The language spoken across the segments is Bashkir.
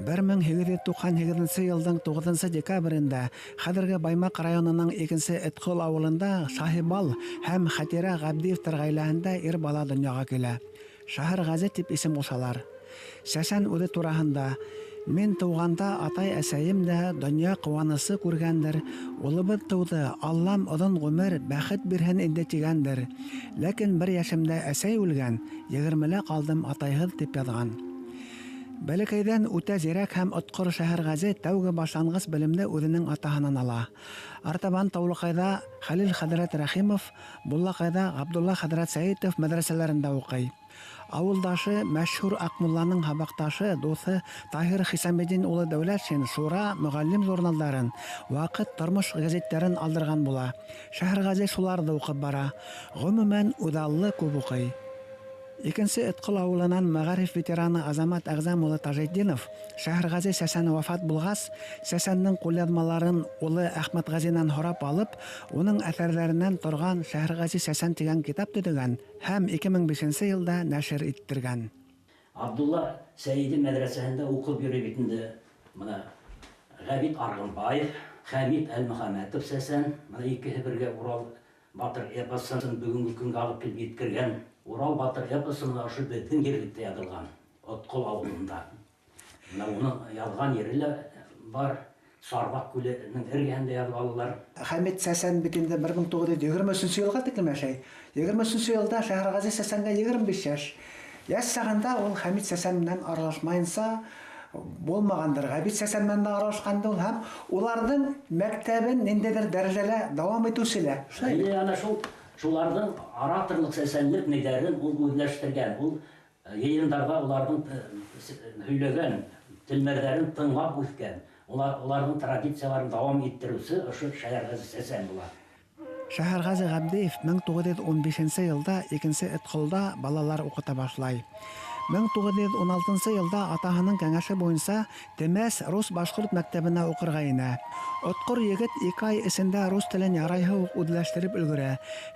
1898 йылдың 9 декабрендә хәҙерге Баймаҡ районының 2-нсе Этҡол ауылында Шаһибал һәм Хәтирә Ғәбдиевтар ғаиләһендә ир бала донъяға килә. Шәһәрғәзе тип исем ҡушалар. Сәсән үҙе тураһында: "Мин тыуғанда атай-әсәйем дә донъя ҡыуанысы күргәндер, улыбыҙ тыуҙы, Аллам оҙон ғүмер, бәхет бирһен инде тигәндер. Ләкин бер йәшемдә әсәй үлгән, 20-лә ҡалдым атайһыҙ", тип яҙған. Бәләкәйҙән үтә зирәк һәм отҡор Шәһәрғәзе тәүге башланғыс белемде үҙенең атаһынан ала. Артабан Таулыҡайҙа Хәлил хәҙрәт Рәхимов, Буллаҡайҙа Ғабдулла хәҙрәт Сәйетов мәҙрәсәләрендә уҡый. Ауылдашы мәшһүр Аҡмулланың һабаҡташы, дуҫы Таһир Хисаметдин улы Дәүләтшин Шура, Мөғәллим журналдарын, Ваҡыт, Тормош гәзиттәрен алдырған була. Шәһәрғәзе шуларҙы уҡып бара. Ғөмүмән, үҙаллы күп уҡый. Икенсе Этҡол ауылынан мәғариф ветераны Азамат Әғзәм улы Тажетдинов Шәһәрғәзе Сәсән вафат булғас, Сәсәндең ҡулъяҙмаларын улы Әхмәтғәзинән һорап алып, уның әҫәрҙәренән торған Шәһәрғәзе Сәсән тигән китап төҙөгән һәм 2005 йылда нәшер иттергән. Абдулла Сәйиди мәҙрәсәһендә уҡып йөрөй бит инде. Бына Ғәбит Арғынбаев, Хәмит Әлмөхәмәтов Сәсән, бына икеһе бергә Урал батыр эпосын бөгөнгө көнгә алып килеп еткергән. Урал батыр эпосы мына ошо беҙҙең ерлектә яҙылған, Отҡол ауылында. Бына уның яҙған ере лә бар, Сарбаҡ күленең эргәһендә яҙып алалар. Хәмит Сәсән бит инде 1923 йылға тиклем йәшәй. 23 йылда Шәһәрғәзе Сәсәнгә 25 йәш. Йәш сағында ул Хәмит Сәсән менән аралашмайынса булмағандыр. Ғәбит Сәсән менән дә аралашҡан ул һәм уларҙың мәктәбен ниндәйҙер дәрәжәлә дауам итеүсе лә. Шулай бит? Әйе, ана шул шуларҙың ораторлыҡ сәсәнлек нидәрен ул үҙләштергән. Ул йыйындарҙа уларҙың һөйләгән телмәрҙәрен тыңлап үҫкән. Уларҙың традицияларын дауам иттереүсе ошо Шәһәрғәзе Сәсән була. Шәһәрғәзе Ғәбдиев 1915 йылда 2-нсе Этҡолда балалар уҡыта башлай. 1916 йылда атаһының кәңәше буйынса Темәс рус-башҡорт мәктәбенә уҡырға инә. Отҡор егет 2 ай эсендә рус телен ярайһы уҡ үҙләштереп өлгөрә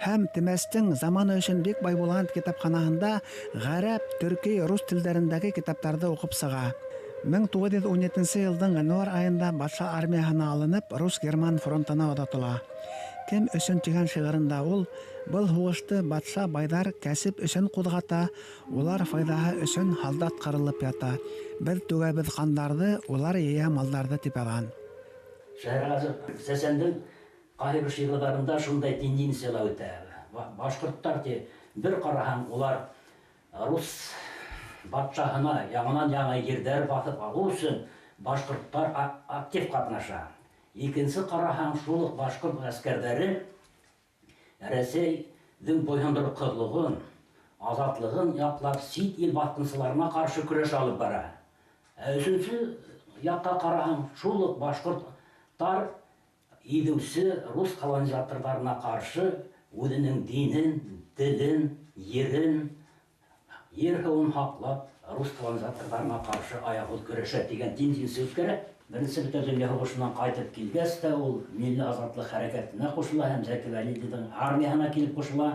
һәм Темәстең заманы өсөн бик бай булған китапханаһында ғәрәп, төрки, рус телдәрендәге китаптарҙы уҡып сыға. 1917 йылдың ғинуар айында батша армияһына алынып, рус-герман фронтына оҙатыла. Кем өсөн тигән шиғырында ул был һуғышты батша байҙар кәсеп өсөн ҡуҙғата, улар файҙаһы өсөн һалдат ҡырылып ята. Беҙ түгәбеҙ ҡандарҙы, улар йыя малдарҙы тип яҙған. Шәһәрғәзе Сәсәндең ҡайһы бер шиғырҙарында шундай тенденциялар үтә. Башҡорттар ти, бер ҡараһаң, улар рус батшаһына яңынан яңы ерҙәр баҫып алыу өсөн башҡорттар актив ҡатнаша. Икенсе ҡараһаң, шул уҡ башҡорт ғәскәрҙәре Рәсәйҙең буйһондороҡһоҙлоғон, азатлығын яҡлап сит ил баҫҡынсыларына ҡаршы көрәш алып бара. Ә өсөнсө яҡҡа ҡараһаң, шул уҡ башҡорттар иҙеүсе рус колонизаторҙарына ҡаршы үҙенең динен, телен, ерен, ер һыуын һаҡлап рус колонизаторҙарына ҡаршы аяғыҙ көрәшә тигән тенденция үткәрә. Беренсе бөтә донъя һуғышынан ҡайтып килгәс тә ул милли азатлыҡ хәрәкәтенә ҡушыла һәм Зәки Вәлидиҙең армияһына килеп ҡушыла.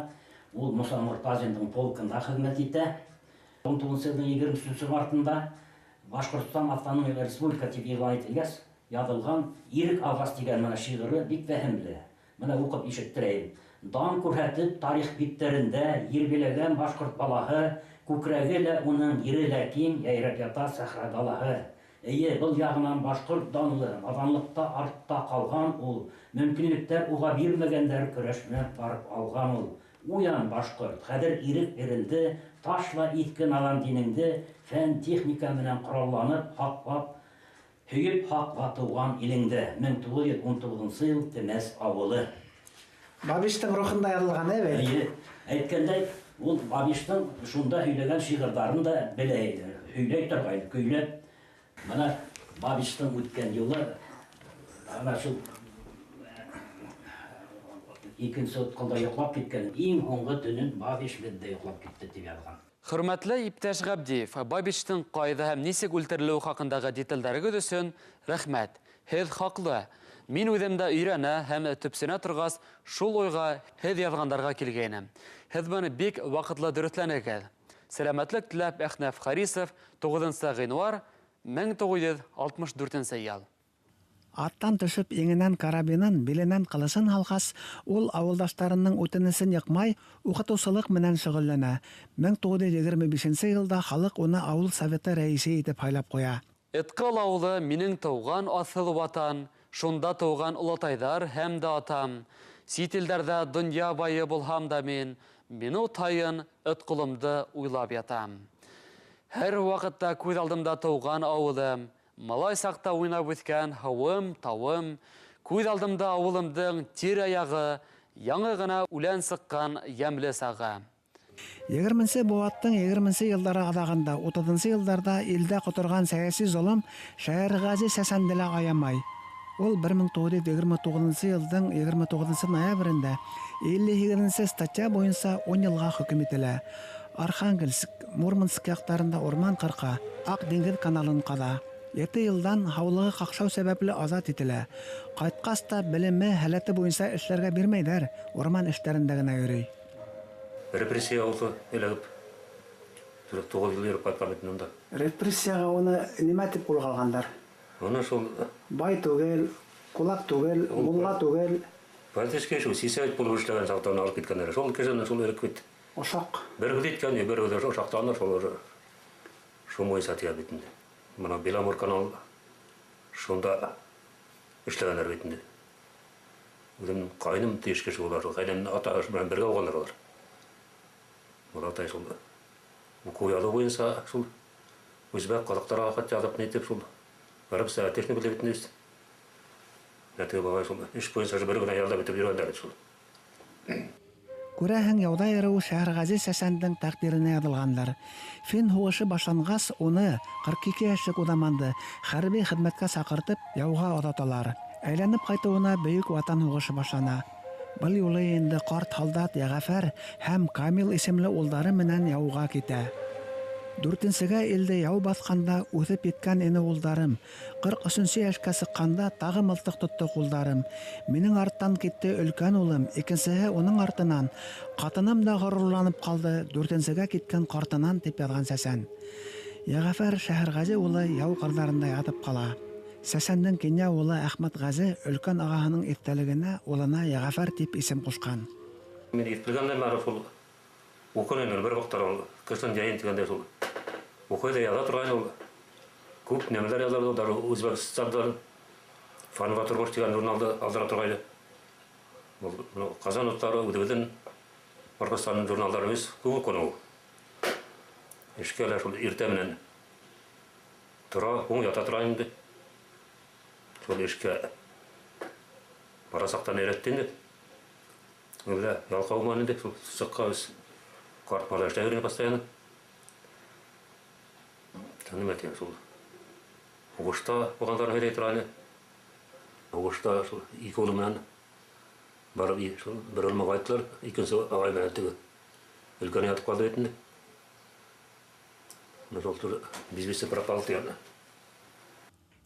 Ул Муса Мортазиндың полкында хеҙмәт итә. 19 йылдың 23 мартында Башҡортостан автономия республика тип иғлан ителгәс, яҙылған Ирек алғас тигән мына шиғыры бик фәһемле. Мына уҡып ишеттерәйем. Дан күрһәтеп тарих биттәрендә ер биләгән башҡорт балаһы, күкрәге лә уның ере лә киң, йәйрәп ята сәхрә далаһы. Эйе, был яғынан башҡорт данлы, наҙанлыҡта артта ҡалған ул, мөмкинлектәр уға бирмәгәндәр көрәш менән барып алған ул. Уян башҡорт, хәҙер ирек бирелде, ташла иҫке наҙан динеңде, фән, техника менән ҡоралланып, һаҡлап, һөйөп һаҡла тыуған илеңде. 1919 йыл Темәс ауылы. Бабичтың рухында яҙылған, ә бит? Эйе, әйткәндәй, ул Бабичтың шунда һөйләгән шиғырҙарын да белә ине. Һөйләй торғайны, көйләп. Бына Бабичтың үткән юлы, ана шул икенсе отҡолда йоҡлап киткән, иң һуңғы төнөн Бабич беҙҙә йоҡлап китте тип яҙған. Хөрмәтле иптәш Ғәбдиев, Бабичтың ҡайҙа һәм нисек үлтерелеүе хаҡындағы детальдәрегеҙ өсөн рәхмәт. Һеҙ хаҡлы. Мин үҙем дә өйрәнә һәм төпсөнә торғас, шул уйға һеҙ яҙғандарға килгәйнем. Һеҙ быны бик ваҡытлы дөрөҫләнегеҙ. Сәләмәтлек теләп Әхнәф Харисов, 9 ғинуар, 1964 йыл. Аттан төшөп, еңенән карабинын, биленән ҡылысын һалғас, ул ауылдаштарының үтенесен йыҡмай, уҡытыусылыҡ менән шөғөлләнә. 1925 йылда халыҡ уны ауыл советы рәйесе итеп һайлап ҡуя. Этҡол ауылы минең тыуған аҫыл ватан, шунда тыуған олатайҙар һәм дә атам. Сит илдәрҙә донъя байы булһам да мин, минут һайын Этҡоломдо уйлап ятам. Һәр ваҡытта күҙ алдымда тыуған ауылым, малай саҡта уйнап үҫкән һыуым, тауым, күҙ алдымда ауылымдың тирә-яғы, яңы ғына үлән сыҡҡан йәмле сағы. 20-нсе быуаттың 20-нсе йылдары аҙағында, 30-нсы йылдарҙа илдә ҡоторған сәйәси золом Шәһәрғәзе Сәсәнде лә аямай. Ул 1929 йылдың 29 ноябрендә 58 статья буйынса 10 йылға хөкөм ителә. Архангельск, Мурманск яҡтарында урман ҡырҡа, Аҡ диңгеҙ каналын ҡаҙа. 7 йылдан һаулығы ҡаҡшау сәбәпле азат ителә. Ҡайтҡас та белеме, һәләте буйынса эшләргә бирмәйҙәр, урман эштәрендә генә йөрөй. Репрессия булды, эләгеп. 9 йыл йөрөп ҡайтҡан бит унда. Репрессияға уны нимә тип ҡулға алғандар? Уны шул бай түгел, кулак түгел, мулла түгел. Политический шул сисәйт булып эшләгән саҡта уны алып киткәндәр. Шул кешене шул элек бит. Ошаҡ. Бер һүҙ иткән, бер һүҙ ошаҡтан шул уже. Шул буйынса тия бит инде. Бына Беломор канал шунда эшләгәндәр бит инде. Үҙем ҡайным тейеш кеше була шул. Ҡайнымдың атаһы менән бергә булғандар улар. Был атай шул уҡыу яҙыу буйынса шул үзбәк ҡаҙаҡтарға хат яҙып нитеп шул барып сәғәт белеп бит инде. Нәтиге бабай шул эш буйынса бер генә ялда бөтөп йөрөгәндәр шул. Күрәһең, яуҙа йөрөү Шәһәрғәзе Сәсәндең тәҡдиренә яҙылғандар. Фин һуғышы башланғас, уны 42 йәшлек уҙаманды хәрби хеҙмәткә саҡыртып, яуға оҙаталар. Әйләнеп ҡайтыуына Бөйөк Ватан һуғышы башлана. Был юлы инде ҡарт һалдат Йәғәфәр һәм Камил исемле улдары менән яуға китә. Дүртенсегә илде яу баҫҡанда үҫеп еткән ине улдарым. 43 йәшкә сыҡҡанда тағы мылтыҡ тотто ҡулдарым. Минең арттан китте өлкән улым, икенсеһе уның артынан. Ҡатыным да ғорурланып ҡалды, дүртенсегә киткән ҡартынан, тип яҙған Сәсән. Йәғәфәр Шәһәрғәзе улы яу ҡырҙарында ятып ҡала. Сәсәндең кинйә улы Әхмәтғәзе өлкән ағаһының иҫтәлегенә улына Йәғәфәр тип исем ҡушҡан. Мин иҫтәлгәндән бары шул уҡын инде бер ваҡыттар ул ҡышын йәйен тигәндәй шул уҡый ҙа яҙа торғайны ул. Күп нәмәләр яҙа ул, Үзбәкстанда Фанва тормош тигән журналды алдыра торғайны. Ул Ҡазан уттары, үҙебеҙҙең Башҡортостандың журналдары үҙ күп уҡыны ул. Эшкә лә шул иртә менән тора, һуң ята тора инде. Шул эшкә барасаҡтан өйрәтте инде. Үҙе ялҡау булманы инде, шул сыҡҡа үҙ ҡарт бала эшләй йөрөнө постоянно. Нимә тием, шул һуғышта булғандарын һөйләй тора ине. Һуғышта шул ике улы менән барып шул бер улыма ҡайттылар, икенсе ағай менән теге өлкәне ятып ҡалды бит инде. Бына шул тур без вести пропал тигән.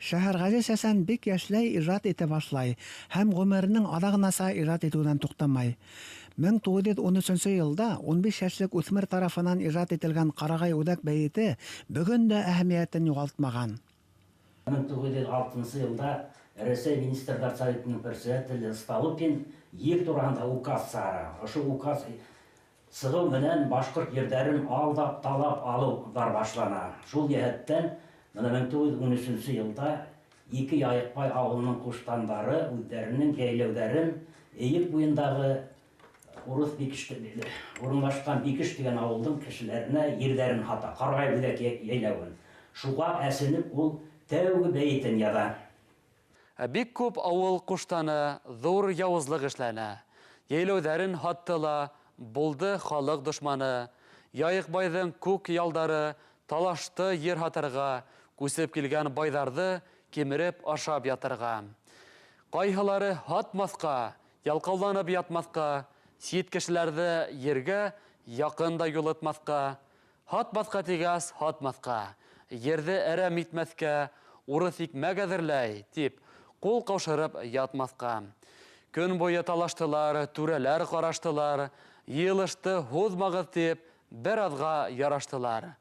Шәһәрғәзе Сәсән бик йәшләй ижад итә башлай һәм ғүмеренең аҙағынаса ижад итеүҙән туҡтамай. 1913 йылда 15 йәшлек үҫмер тарафынан ижад ителгән Ҡарағай үҙәк бәйете бөгөн дә әһәмиәтен юғалтмаған. 1906 йылда Рәсәй Министрҙар Советының председателе Столыпин ер тураһында указ сығара. Ошо указ сығыу менән башҡорт ерҙәрен алдап, талап алыуҙар башлана. Шул йәһәттән бына 1913 йылда ике Яйыҡбай ауылының ҡуштандары үҙҙәренең йәйләүҙәрен Эйек буйындағы урыҫ Бикеш урынлашҡан Бикеш тигән ауылдың кешеләренә ерҙәрен һата, Ҡарағай үҙәк йәйләүен. Шуға әсенеп ул тәүге бәйетен яҙа. Бик күп ауыл ҡуштаны ҙур яуызлыҡ эшләне. Йәйләүҙәрен һатты ла, булды халыҡ дошманы. Яйыҡбайҙың күк ялдары талашты ер һатырға, күсеп килгән байҙарҙы кимереп ашап ятырға. Ҡайһылары һатмаҫҡа, ялҡауланып ятмаҫҡа, сит кешеләрҙе ергә яҡын да юлытмаҫҡа, һатмаҫҡа тигәс һатмаҫҡа, ерҙе әрәм итмәҫкә, урыҫ икмәк әҙерләй, тип ҡул ҡаушырып ятмаҫҡа. Көн буйы талаштылар, түрәләр ҡараштылар, йыйылышты һуҙмағыҙ тип бер аҙға яраштылар.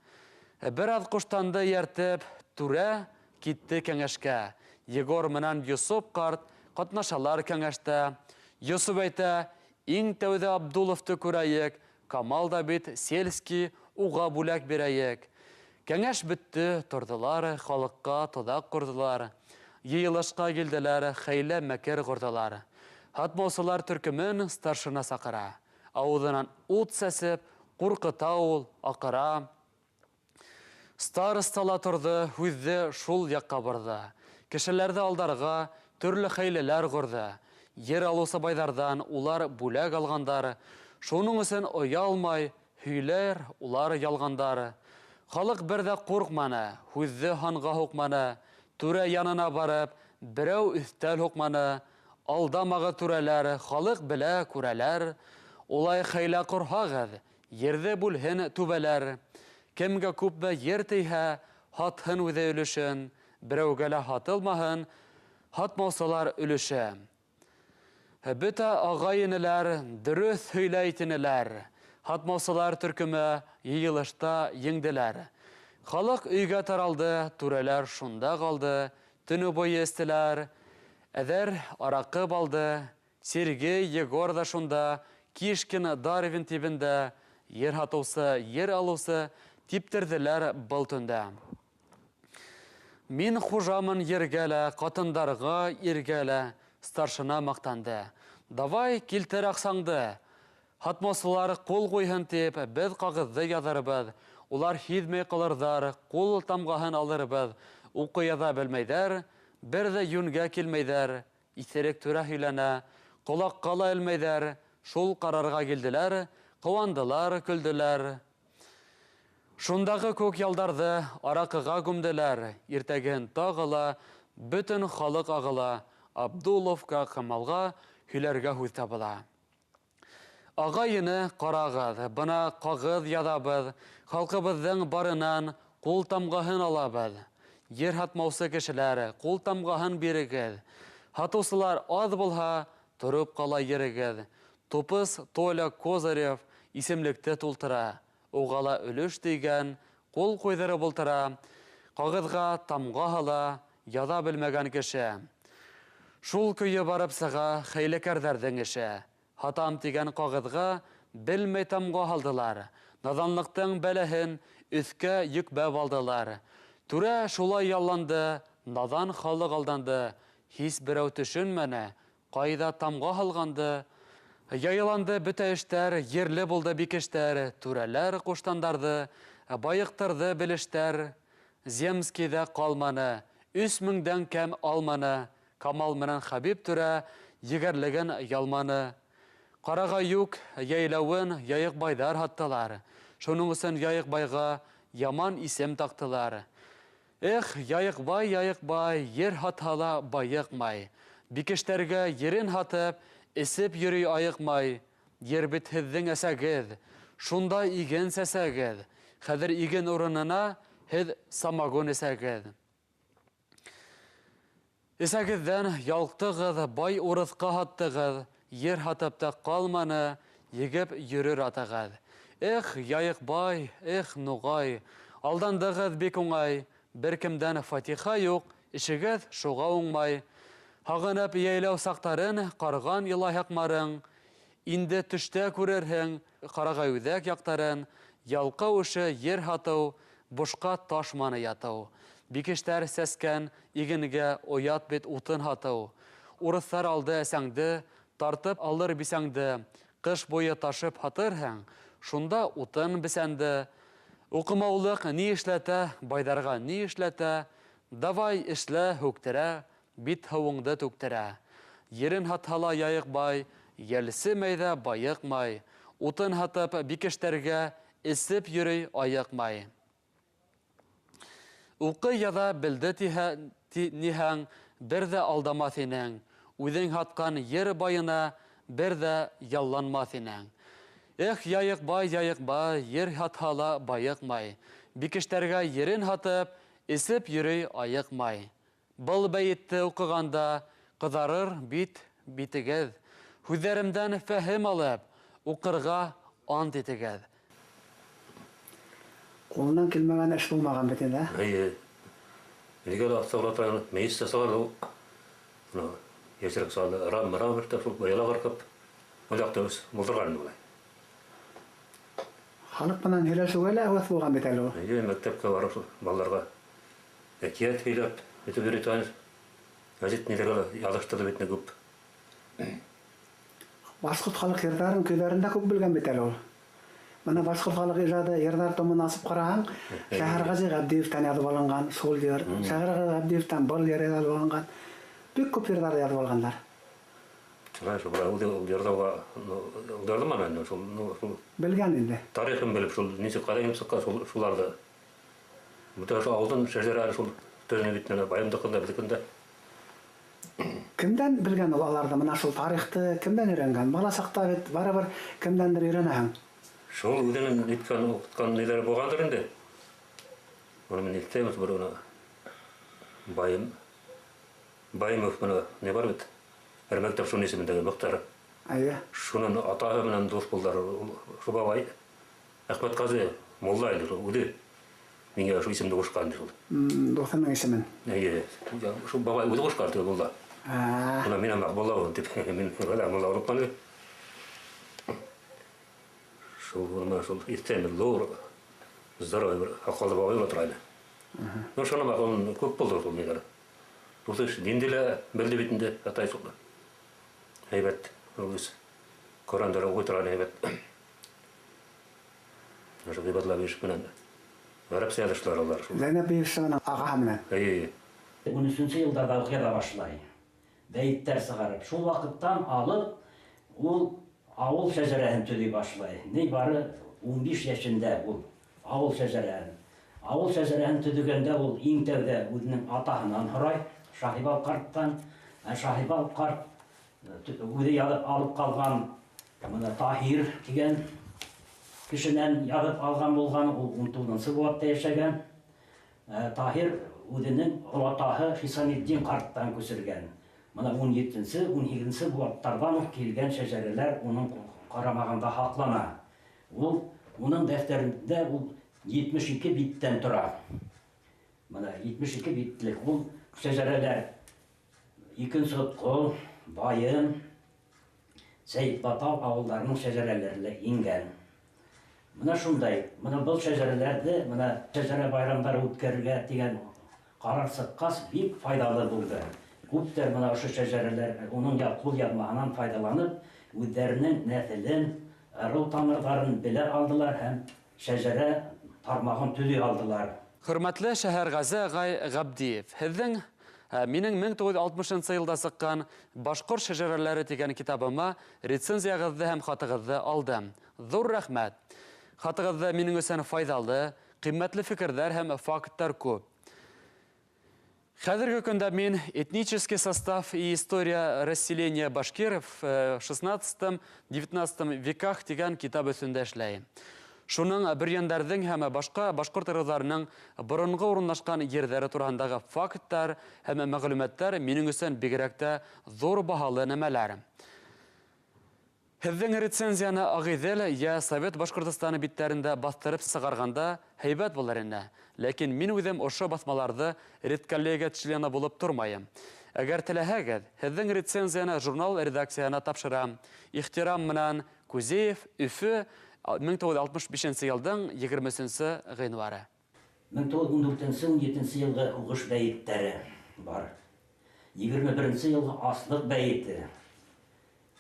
Бер аҙ ҡуштанды эйәртеп, Түрә китте кәңәшкә. Егор менән Йосоп ҡарт ҡатнашалар кәңәштә. Йосоп әйтә, иң тәүҙә Абдуловты күрәйек, Камал да бит сельский, уға бүләк бирәйек. Кәңәш бөттө, торҙолар, халыҡҡа тоҙаҡ ҡорҙолар. Йыйылышҡа килделәр, хәйлә мәкер ҡорҙолар. Һатмаусылар төркөмөн старшина саҡыра. Ауыҙынан ут сәсеп, ҡурҡыта ул, аҡыра. Староста ла торҙо, һүҙҙе шул яҡҡа борҙо. Кешеләрҙе алдарға төрлө хәйләләр ҡорҙо. Ер алыусы байҙарҙан улар бүләк алғандар. Шуның өсөн оялмай һөйләр улар ялғандар. Халыҡ бер ҙә ҡурҡманы, һүҙҙе һанға һуҡманы. Түрә янына барып, берәү өҫтәл һуҡманы. Алдамағы түрәләр, халыҡ белә күрәләр. Улай хәйлә ҡорһағыҙ, ерҙе бүлһен түбәләр. Кемгә күпме ер тейһә, һатһын үҙе өлөшөн. Берәүгә лә һатылмаһын, һатмаусылар өлөшө. Бөтә ағай-энеләр дөрөҫ һөйләй тинеләр. Һатмаусылар төркөмө йыйылышта еңделәр. Халыҡ өйгә таралды, түрәләр шунда ҡалды. Төнө буйы эстеләр, әҙәр араҡы балды. Сергей, Егор ҙа шунда, Кишкин, Дарвин тибендә, ер һатыусы, ер алыусы типтерҙеләр был төндә. Мин хужамын ергә лә, ҡатындарға иргә лә, старшина маҡтанды. Давай килтер аҡсаңды. Һатмаусылар ҡул ҡуйһын тип, беҙ ҡағыҙҙы яҙырбыҙ. Улар һиҙмәй ҡалырҙар, ҡул тамғаһын алырбыҙ. Уҡый яҙа белмәйҙәр, бер ҙә йүнгә килмәйҙәр. Иҫерек түрә һөйләнә, ҡолаҡҡа ла элмәйҙәр. Шул ҡарарға килделәр, ҡыуандылар, көлдөләр. Шундағы күк ялдарҙы араҡыға күмделәр. Иртәгеһен тағы ла бөтөн халыҡ ағыла. Абдуловка, Камалға һөйләргә һүҙ табыла. Ағай-эне ҡарағыҙ, бына ҡағыҙ яҙабыҙ, халҡыбыҙҙың барынан ҡул тамғаһын алабыҙ. Ер һатмаусы кешеләр, ҡул тамғаһын бирегеҙ. Һатыусылар аҙ булһа, тороп ҡала ерегеҙ. Тупыс Толя Козырев исемлекте тултыра. Уға ла өлөш тейгән, ҡул ҡуйҙырып ултыра. Ҡағыҙға тамға һала, яҙа белмәгән кеше. Шул көйө барып сыға хәйләкәрҙәрҙең эше. Һатам тигән ҡағыҙға белмәй тамға һалдылар. Наҙанлыҡтың бәләһен өҫкә йөкбәп алдылар. Түрә шулай ялланды, наҙан халыҡ алданды. Һис берәү төшөнмәне, ҡайҙа тамға һалғанды. Яйланды бөтә эштәр, ерле булды бикештәр, түрәләр ҡуштандарҙы, байыҡтырҙы белештәр. Земскийҙә ҡалманы, өс меңдән кәм алманы. Камал менән Хәбиб түрә егәрлеген ялманы. Ҡарағаюк йәйләүен Яйыҡбайҙар һаттылар. Шуның өсөн Яйыҡбайға яман исем таҡтылар. Эх, Яйыҡбай, Яйыҡбай, ер һатһа ла байыҡмай. Бикештәргә ерен һатып, эсеп йөрөй айыҡмай. Ер бит һеҙҙең әсәгеҙ, шунда иген сәсәгеҙ. Хәҙер иген урынына һеҙ самогон эсәгеҙ. Эсәгеҙҙән ялҡтығыҙ, бай урыҫҡа һаттығыҙ. Ер һатып та ҡалманы, егеп йөрөр атығыҙ. Эх, Яйыҡбай, эх, Нуғай, алдандығыҙ бик уңай. Бер кемдән фатиха юҡ, ишегеҙ шуға уңмай. Һағынып йәйләү саҡтарын, ҡарған илай һаҡмарың. Инде төштә күрерһең Ҡарағайүҙәк яҡтарын. Ялҡау эше ер һатыу, бушҡа ташманы ятыу. Бикештәр сәскән игенгә оят бит утын һатыу. Урыҫтар алды әсәңде, тартып алыр бисәңде. Ҡыш буйы ташып һатырһың, шунда утын бесәнде. Уҡымаулыҡ ни эшләтә, байҙарға ни эшләтә? Давай эшлә, һүктерә, бит һыуыңды түктерә. Ерен һатһа ла Яйыҡбай, йәлсемәй ҙә байыҡмай. Утын һатып бикештәргә эсеп йөрөй айыҡмай. Уҡый яҙа белде тиһә, ти, ниһәң, бер ҙә алдамаҫ инең. Үҙең һатҡан ер байына бер ҙә ялланмаҫ инең. Эх, Яйыҡбай, Яйыҡбай, ер һатһа ла байыҡмай. Бикештәргә ерен һатып, эсеп йөрөй айыҡмай. Был бәйетте уҡығанда ҡыҙарыр бит битегеҙ. Һүҙҙәремдән фәһем алып, уҡырға ант итегеҙ. Ҡулынан килмәгән эш булмаған бит инде, ә? Эйе. Өйгә лә аҫта була торған мейес тә салар ул. Мына йәшерәк салды, рам, рам эшләп шул быяла ҡырҡып, ул яҡта үс булдырған инде былай. Халыҡ менән һөйләшеүгә лә әүәҫ булған бит әле ул. Әйе, мәктәпкә барып шул балаларға әкиәт һөйләп, әйтеп йөрөй торған. Гәзит ниләргә лә яҙыштырҙы бит инде күп. Башҡорт халыҡ йырҙарын, көйҙәрен дә күп белгән бит әле ул. Бына башҡорт халыҡ ижады йырҙар томын асып ҡараһаң, Шәһәрғәзе Ғәбдиевтән яҙып алынған шул йыр, Шәһәрғәзе Ғәбдиевтән был йыр яҙып алынған. Бик күп йырҙар яҙып алғандар. Шулай шул, былай үҙе ул йырҙауға, ну, ул йырҙаманы инде, шул, ну, шул Белгән инде. Тарихын белеп, шул нисек ҡайҙан килеп сыҡҡан, шул, шуларҙы. Бөтә шул ауылдан шәжәрә шул төҙөнө бит инде, байымдыҡын да, беҙҙекен дә. Кемдән белгән ул аларҙы? Бына шул тарихты кемдән өйрәнгән? Бала саҡта бит барыбер кемдәндер өйрәнәһең. Шул үҙенең ниткән, уҡытҡан ниләре булғандыр инде. Уны мин иҫтәйем, бер уны байым, Байымов бына ни бар бит. Бер мәктәп шуның исемендәге Мөхтәр. Әйе. Шунын атаһы менән дуҫ булдылар. Ул шул бабай Әхмәт Ҡазый мулла инде шул үҙе. Миңә шул исемде ҡушҡан инде шул. Дуҫының исемен. Әйе. Шул бабай үҙе ҡушҡан теге мулла. Бына мин ана мулла булам тип, мин ғәлә мулла булып ҡалды. Шул бына шул иҫтән ҙур здоровый бер һаҡаллы бабай була тора ине. Ну, шуны бак, күп булды шул ниләр. Шул эш динде лә белде бит инде, атай шул. Һәйбәт, ул үз Ҡөрьәндәр уҡый торған һәйбәт. Ошо Ғибәдулла Бишев менән ғәрәпсә яҙыштылар улар шул. Зәйнәп Бишеваның ағаһы менән. Әйе. Ун өсөнсө йылдарҙа уҡ яҙа башлай. Бәйеттәр сығарып. Шул ваҡыттан алып ул ауыл шәжәрәһен төҙөй башлай. Ни бары 15 йәшендә ул ауыл шәжәрәһен. Ауыл шәжәрәһен төҙөгәндә ул иң тәүҙә үҙенең атаһынан һорай, Шаһибал ҡарттан. Ә Шаһибал ҡарт үҙе яҙып алып ҡалған бына Таһир тигән кешенән яҙып алған булған, ул ун туғыҙынсы быуатта йәшәгән. Таһир үҙенең олатаһы Хисаметдин ҡарттан күсергән. Бына ун етенсе, ун һигеҙенсе быуаттарҙан уҡ килгән шәжәрәләр уның ҡарамағында һаҡлана. Ул уның дәфтәрендә ул 72 биттән тора. Бына 72 битлек ул шәжәрәләр Икенсе Ҡол, Байым, Сәйетбатау ауылдарының шәжәрәләре ингән. Бына шундай, бына был шәжәрәләрҙе, бына шәжәрә байрамдары үткәрергә тигән ҡарар сыҡҡас бик файҙалы булды. Күптәр бына ошо шәжәрәләр, уның ҡул яҙмаһынан файҙаланып, үҙҙәренең нәҫелен, ырыу тамырҙарын белә алдылар һәм шәжәрә тармағын төҙөй алдылар. Хөрмәтле Шәһәрғәзе ағай Ғәбдиев, һеҙҙең минең мең туғыҙ йөҙ алтмышынсы йылда сыҡҡан Башҡорт шәжәрәләре тигән китабыма рецензияғыҙҙы һәм хатығыҙҙы алдым. Ҙур рәхмәт. Хатығыҙҙы минең өсөн файҙалы, ҡиммәтле фекерҙәр һәм факттар күп. Хәҙерге көндә мин этнический состав и история расселения башкиров в шестнадцатом, девятнадцатом веках тигән китап өҫтөндә эшләйем. Шуның бөрйәндәрҙең һәм башҡа башҡорт ырыуҙарының боронғо урынлашҡан ерҙәре тураһындағы факттар һәм мәғлүмәттәр минең өсөн бигерәк тә ҙур баһалы нәмәләр. Һеҙҙең рецензияны Ағиҙел йә Совет Башҡортостаны биттәрендә баҫтырып сығарғанда һәйбәт булыр ине. Ләкин мин үҙем ошо баҫмаларҙы редколлегия члены булып тормайым. Әгәр теләһәгеҙ, һеҙҙең рецензияны журнал редакцияһына тапшырам. Ихтирам менән Кузеев, Өфө, мең туғыҙ йөҙ алтмыш бишенсе йылдың егерме өсөнсө ғинвары. Мең туғыҙ йөҙ ун дүртенсе, ун етенсе йылғы һуғыш бәйеттәре бар. Егерме беренсе йылғы аслыҡ бәйете.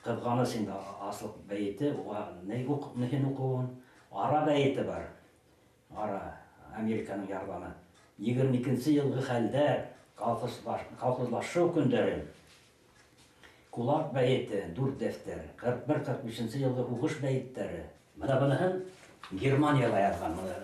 Ҡыҙғаныс инде аслыҡ бәйете, уға ни ниһен уҡыуын. Ара бәйете бар. Ара, Американың ярҙамы. Егерме икенсе йылғы хәлдәр, колхозлашыу көндәре. Кулак бәйете, дүрт дәфтәр. Ҡырҡ бер, ҡырҡ бишенсе йылғы һуғыш бәйеттәре. Бына быныһын Германияла яҙған. Бына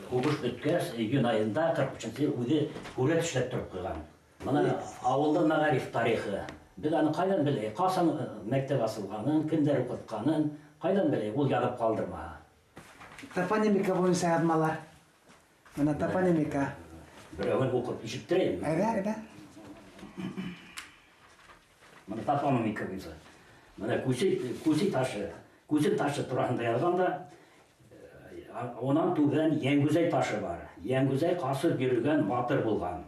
һуғыш бөткәс, июнь айында ҡырҡ өсөнсө йыл үҙе һүрәт эшләп тороп ҡуйған. Бына ауылдың мәғариф тарихы. Беҙ аны ҡайҙан беләйек? Ҡасан мәктәп асылғанын, кемдәр уҡытҡанын ҡайҙан беләйек? Ул яҙып ҡалдырмаһа. Топонимика буйынса яҙмалар. Бына топонимика. Берәүен уҡып ишеттерәйем. Әйҙә, әйҙә. Бына топонимика буйынса. Бына күсе ташы, күсе ташы тураһында яҙғанда, унан түбән Йәнгүзәй ташы бар. Йәнгүзәй ҡасып йөрөгән батыр булған.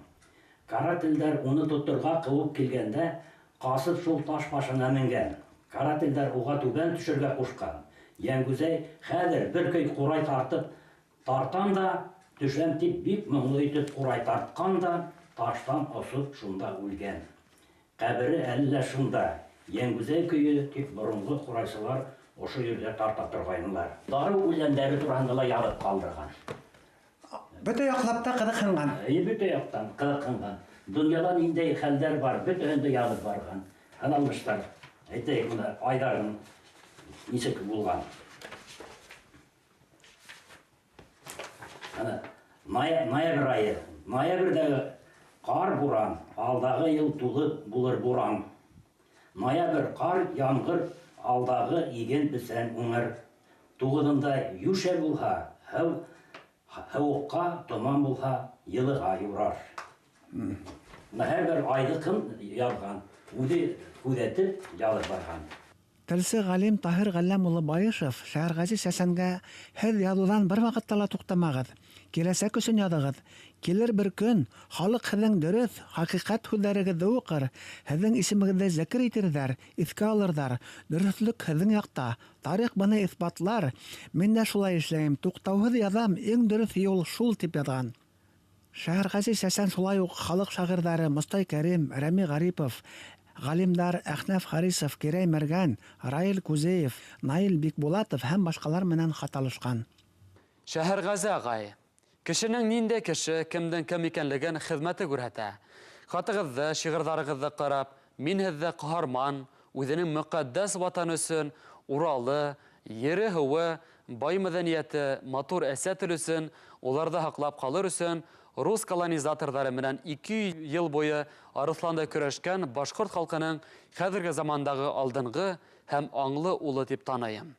Карательдәр уны тоторға ҡыуып килгәндә, ҡасып шул таш башына менгән. Карательдәр уға түбән төшөргә ҡушҡан. Йәнгүзәй хәҙер бер көй ҡурай тартып тартам да төшәм тип бик моңло итеп ҡурай тартҡан да таштан осоп шунда үлгән. Ҡәбере әле лә шунда. Йәнгүзәй көйө тип боронғо ҡурайсылар ошо ерҙә тарта торғайнылар. Дарыу үләндәре тураһында ла яҙып ҡалдырған. Бөтә яҡлап та ҡыҙыҡһынған. Эйе, бөтә яҡтан ҡыҙыҡһынған. Донъяла ниндәй хәлдәр бар, бөтәһен дә яҙып барған. Һыналмыштар. Әйтәйек, бына айҙарың нисек булған. Ана ноябрь айы. Ноябрҙәге ҡар буран, алдағы йыл тулы булыр буран. Ноябрь ҡар, ямғыр, алдағы иген бесән уңыр. Туғыҙында йүшә булһа, һыуыҡҡа, томан булһа, йылыға юрар. Бына һәр бер айҙыҡын яҙған, үҙе күҙәтеп яҙып барған. Телсе ғалим Таһир Ғәлләм улы Байышев Шәһәрғәзе Сәсәнгә һеҙ яҙыуҙан бер ваҡытта ла туҡтамағыҙ, киләсәк өсөн яҙығыҙ. Килер бер көн халыҡ һеҙҙең дөрөҫ, хәҡиҡәт һүҙҙәрегеҙҙе уҡыр, һеҙҙең исемегеҙҙе зәкер итерҙәр, иҫкә алырҙар. Дөрөҫлөк һеҙҙең яҡта, тарих быны иҫбатлар. Мин дә шулай эшләйем, туҡтауһыҙ яҙам, иң дөрөҫ юл шул, тип яҙған. Шәһәрғәзе Сәсән шулай уҡ халыҡ шағирҙары Мостай Кәрим, Рәми Ғарипов, ғалимдар Әхнәф Харисов, Кирәй Мәргән, Раил Кузеев, Наил Бикбулатов һәм башҡалар менән хат алышҡан. Шәһәрғәзе ағай, кешенең ниндәй кеше, кемдең кем икәнлеген хеҙмәте күрһәтә. Хатығыҙҙы, шиғырҙарығыҙҙы ҡарап, мин һеҙҙе ҡаһарман, үҙенең мөҡәддәс ватаны өсөн Уралы, ере һыуы, бай мәҙәниәте, матур әсә теле өсөн, уларҙы һаҡлап ҡалыр өсөн рус колонизаторҙары менән 200 йыл буйы арыҫландай көрәшкән башҡорт халҡының хәҙерге замандағы алдынғы һәм аңлы улы тип таныйым.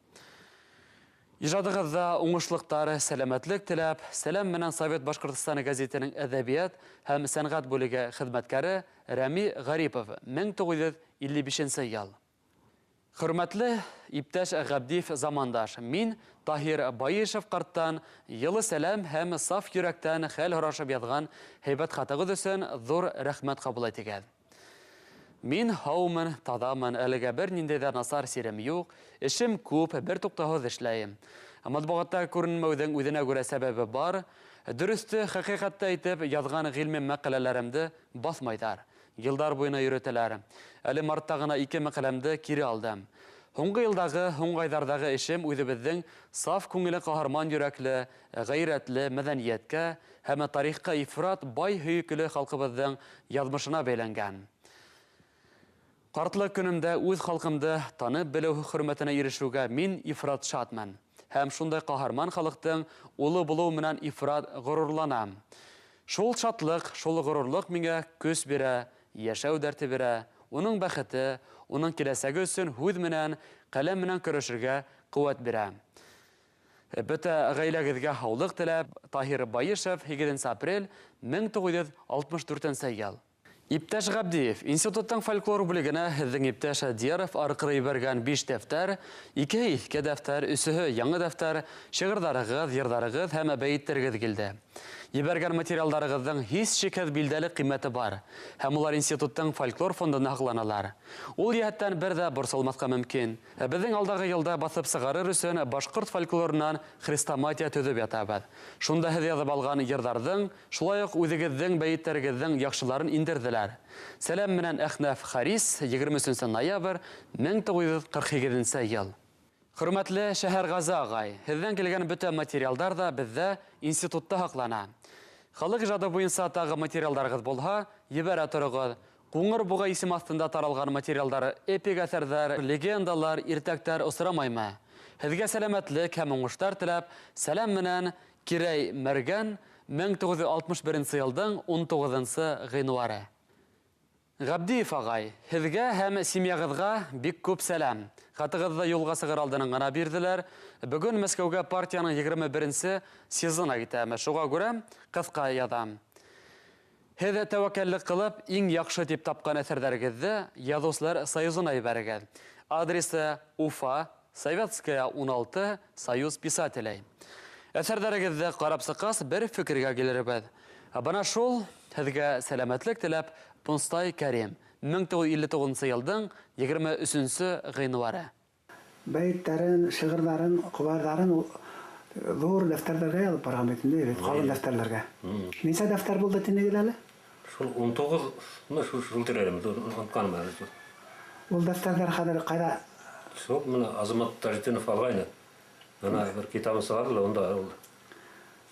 Ижадығыҙҙа уңышлыҡтар, сәләмәтлек теләп, сәләм менән Совет Башҡортостаны гәзитенең әҙәбиәт һәм сәнғәт бүлеге хеҙмәткәре Рәми Ғарипов, 1955 йыл. Хөрмәтле иптәш Ғәбдиев замандаш, мин Таһир Байышев ҡарттан йылы сәләм һәм саф йөрәктән хәл һорашып яҙған һәйбәт хатығыҙ өсөн ҙур рәхмәт ҡабул итегеҙ. Мин һаумын, таҙамын, әлегә бер ниндәй ҙә насар сирем юҡ, эшем күп, бер туҡтауһыҙ эшләйем. Матбуғатта күренмәүҙең үҙенә күрә сәбәбе бар. Дөрөҫтө, хәҡиҡәтте әйтеп яҙған ғилми мәҡәләләремде баҫмайҙар. Йылдар буйына йөрөтәләр. Әле мартта ғына 2 мәҡәләмде кире алдым. Һуңғы йылдағы, һуңғы айҙарҙағы эшем үҙебеҙҙең саф күңеле ҡаһарман йөрәкле, ғәйрәтле мәҙәниәткә һәм тарихҡа ифрат бай һөйөклө халҡыбыҙҙың яҙмышына бәйләнгән. Ҡартлыҡ көнөмдә үҙ халҡымды танып белеү хөрмәтенә ирешеүгә мин ифрат шатмын. Һәм шундай ҡаһарман халыҡтың улы булыу менән ифрат ғорурланам. Шул шатлыҡ, шул ғорурлыҡ миңә көс бирә, йәшәү дәрте бирә, уның бәхете, уның киләсәге өсөн һүҙ менән, ҡәләм менән көрәшергә ҡеүәт бирә. Бөтә ғаиләгеҙгә һаулыҡ теләп, Таһир Байышев, 8 апрель 1964 йыл. Иптәш Ғәбдиев, институттың фольклор бүлегенә һеҙҙең иптәш Дияров арҡыры ебәргән 5 дәфтәр, 2 иҫке дәфтәр, 3 яңы дәфтәр, шиғырҙарығыҙ, йырҙарығыҙ һәм бәйеттәрегеҙ килде. Ебәргән материалдарығыҙҙың һис шикһеҙ билдәле ҡиммәте бар, һәм улар институттың фольклор фондында һаҡланалар. Ул йәһәттән бер ҙә борсолмаҫҡа мөмкин. Беҙҙең алдағы йылда баҫып сығарыр өсөн башҡорт фольклорынан хрестоматия төҙөп ятабыҙ. Шунда һеҙ яҙып алған йырҙарҙың, шулай уҡ үҙегеҙҙең бәйеттәрегеҙҙең яҡшыларын индерҙеләр. Сәләм менән Әхнәф Харис, 23 ноябрь 1948 йыл. Хөрмәтле Шәһәрғәзе ағай, һеҙҙән килгән бөтә материалдар ҙа беҙҙә институтта һаҡлана. Халыҡ ижады буйынса тағы материалдарығыҙ булһа, ебәрә тороғоҙ. Ҡуңыр буға исем аҫтында таралған материалдар эпик әҫәрҙәр, легендалар, иртәктәр осрамаймы? Һеҙгә сәләмәтлек һәм уңыштар теләп, сәләм менән Кирәй Мәргән, 1961 йылдың 19 ғинуары. Ғәбдиев ағай, һеҙгә һәм семьяғыҙға бик күп сәләм. Хатығыҙҙы юлға сығыр алдынан ғына бирҙеләр. Бөгөн Мәскәүгә партияның 21-нсе сезона китәм. Шуға күрә ҡыҫҡа яҙам. Һеҙ тәүәккәллек ҡылып, иң яҡшы тип тапҡан әҫәрҙәрегеҙҙе Яҙыусылар союзына ебәрегеҙ. Адресы Уфа, Советская 16, Союз писателей. Әҫәрҙәрегеҙҙе ҡарап сыҡҡас, бер фекергә килербеҙ. Бына шул. Һеҙгә сәләмәтлек теләп, Пунстай Кәрим, 1959 йылдың 23 ғинуары. Бәйеттәрен, шиғырҙарын, ҡобайырҙарын ул ҙур дәфтәрҙәргә яҙып барған бит инде, бит ҡалын дәфтәрләргә. Нисә дәфтәр булды тинегеҙ әле? Шул 19-мы шул тирәләме, онотҡаным әле. Ул дәфтәрҙәр хәҙер ҡайҙа? Шул менә Азамат Тажетдинов алғайны. Бына бер китабын сығарҙы ла, унда ул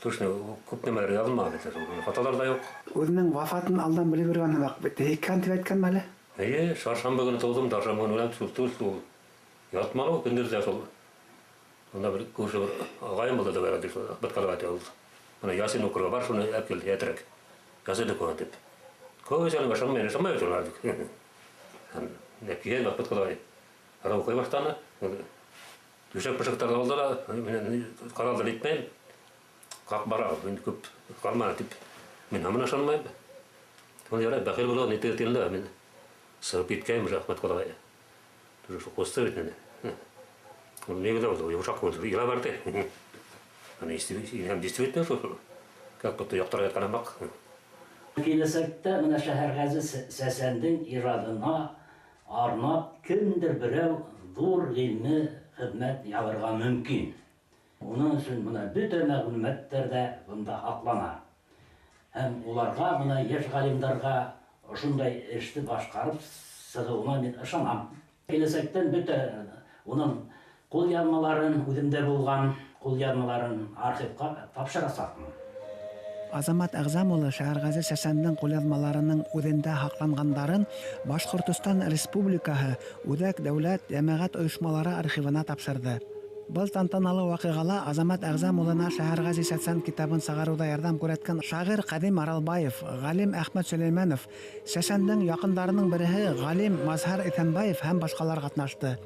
точно күп нәмәләр яҙылмаған бит. Хаталар да юҡ. Үҙенең вафатын алдан белеп йөрөгән һымаҡ бит. Һиккән тип әйткәнме әле? Эйе, шаршамбы көнө тыуҙым, чаршамбы көнө үләм, шул түгел, шул. Ятманы ул, көндөҙ ҙә шул. Унда бер күрше бер ағайым булды да, бер шул Бәткәлгә әйтә ул. Бына Ясин уҡырға бар, шуны әп кил, әтрәк. Ясин уҡыған тип. Көҙ әле ышанмай, ышанмай бит улар. Һәм нәтижә Бәткәлгә ара уҡый башланы. Түшәк пышыҡтарҙы алды ла, мин ҡаралды итмәйем. Ҡаҡ бара, инде күп ҡалманы тип. Мин һаман ышанмайым. Ул ярай, бәхил булған итеге тине лә, мин сығып киткәйем, рәхмәт Хоҙайға. Шул ҡусты бит инде. Ул ни генә булды, йомшаҡ күңел, илап барҙы. Аны һәм действительно шул, как будто яҡтырға ятҡан һымаҡ. Киләсәктә менә Шәһәрғәзе Сәсәндең ижадына арнап кемдер берәү ҙур ғилми хеҙмәт яҙырға мөмкин. Уның өсөн бына бөтә мәғлүмәттәр ҙә бында һаҡлана. Һәм уларға, бына йәш ғалимдарға ошондай эште башҡарып сығыуына мин ышанам. Киләсәктән бөтә уның ҡулъяҙмаларын, үҙемдә булған ҡулъяҙмаларын архивҡа тапшырасаҡмын. Азамат Әғзам улы Шәһәрғәзе Сәсәндең ҡулъяҙмаларының үҙендә һаҡланғандарын Башҡортостан Республикаһы Үҙәк дәүләт йәмәғәт ойошмалары архивына тапшырҙы. Был тантаналы ваҡиғала Азамат Әғзам улына Шәһәрғәзе Сәсән китабын сығарыуҙа ярҙам күрһәткән шағир Ҡәҙим Аралбаев, ғалим Әхмәт Сөләймәнов, Сәсәндең яҡындарының береһе ғалим Мазһар Иҫәнбаев һәм башҡалар ҡатнашты.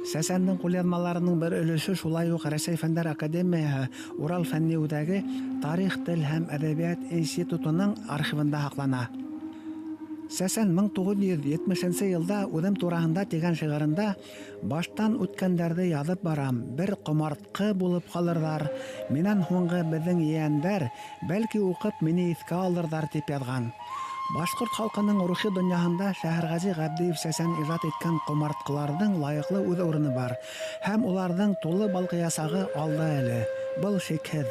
Сәсәндең ҡулъяҙмаларының бер өлөшө шулай уҡ Рәсәй Фәндәр Академияһы Урал фәнни үҙәге Тарих, тел һәм әҙәбиәт институтының архивында һаҡлана. Сәсән 1970 йылда үҙем тураһында тигән шиғырында баштан үткәндәрҙе яҙып барам, бер ҡомартҡы булып ҡалырҙар, минән һуңғы беҙҙең ейәндәр, бәлки уҡып мине иҫкә алырҙар тип яҙған. Башҡорт халҡының рухи донъяһында Шәһәрғәзе Ғәбдиев Сәсән ижад иткән ҡомартҡыларҙың лайыҡлы үҙ урыны бар, һәм уларҙың тулы балҡыясағы алда әле. Был шикһеҙ.